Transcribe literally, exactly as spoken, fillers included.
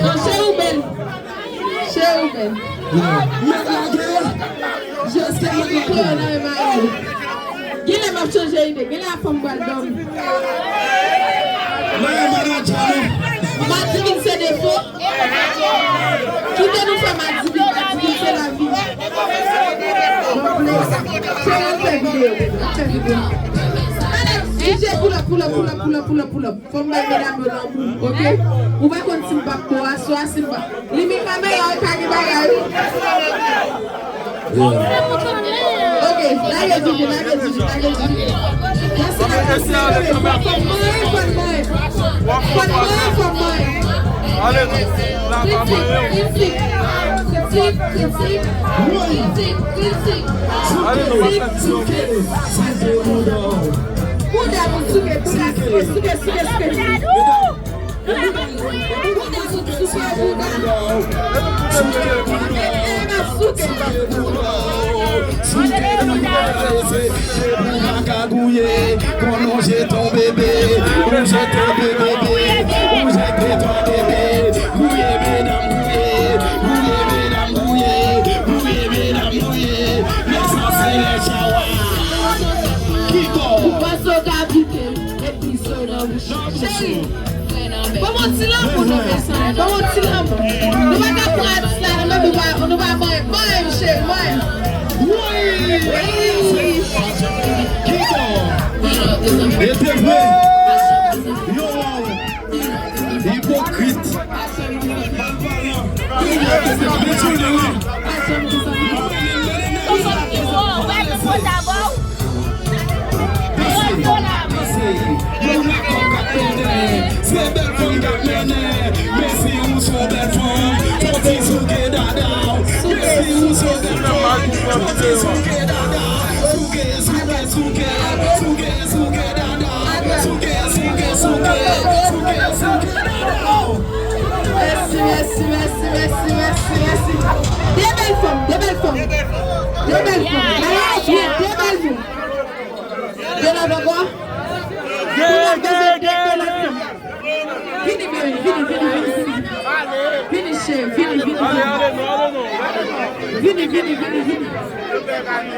Non, cheri w bèl. Cheri w bèl. Mèt lage. Just mèt lage. Genlè m ap chanje ide. Genlè a fanm pral dòmi. Mwen, mwen, mwen, mwen. Madivin se defo. Kite nou fè madivin, madivin se lavi. Bon, plezi. Cheri, n fè videyo, baby. N fè videyo. DJ, pull up, pull up, pull up, pull up, pull up, pull up. Fò m bay medam yo lanmou, oke? Ou pa konn si m p ap bo aswè a, si m p ap. Limit kamera, ou ka gen bagay, wi. Oke, lage di nou, lage di nou, lage di nou. Mèsi, mèsi, mèsi. Fò m manyen, fò m manyen. Fò m manyen, fò m manyen. Kritik, kritik. Kritik, kritik. Kritik, kritik. Kritik. Bouda moun souke, bouda souke, souke, souke, souke. Bouda souke, bouda. Souke, bouda. Souke, bouda. Souke, bouda. Magouye, konnen w jete yon bebe, ou jete de bebe, ou jete twa bebe, gouye medam gouye, gouye medam gouye, gouye medam gouye, men sa se lè chawa. Kiko. Ou panse w ka pike, epi so nan bouch. Cheri, ban m yon ti lanmou non, mesye. Ban m yon ti lanmou. Nou pa ka pran atis la non, men nou pa, nou pa manyen. Manyen m, cheri, manyen m. Wi! E te vre. Yo, wow. Ipokrit. Malpayan. Mezanmi. Yo, lakòl k ap mennen, se bèl fanm k ap mennen. Men si ou se yon bèl fanm, fò w ti souke dada w. Men si ou se yon bèl fanm, fò w ti souke dada w. Souke, souke, souke, souke, souke dada w. Souke, souke, souke, souke, souke dada w. Mèsi, mèsi, mèsi, mèsi, mèsi, mèsi. De bèl fanm, de bèl fanm. De bèl fanm. Bagay la byen, de bèl fanm. De lòt ankò? Vini, vini, vini, vini, vini. Vini, cheri, vini, vini, vini. Vini, vini, vini, vini.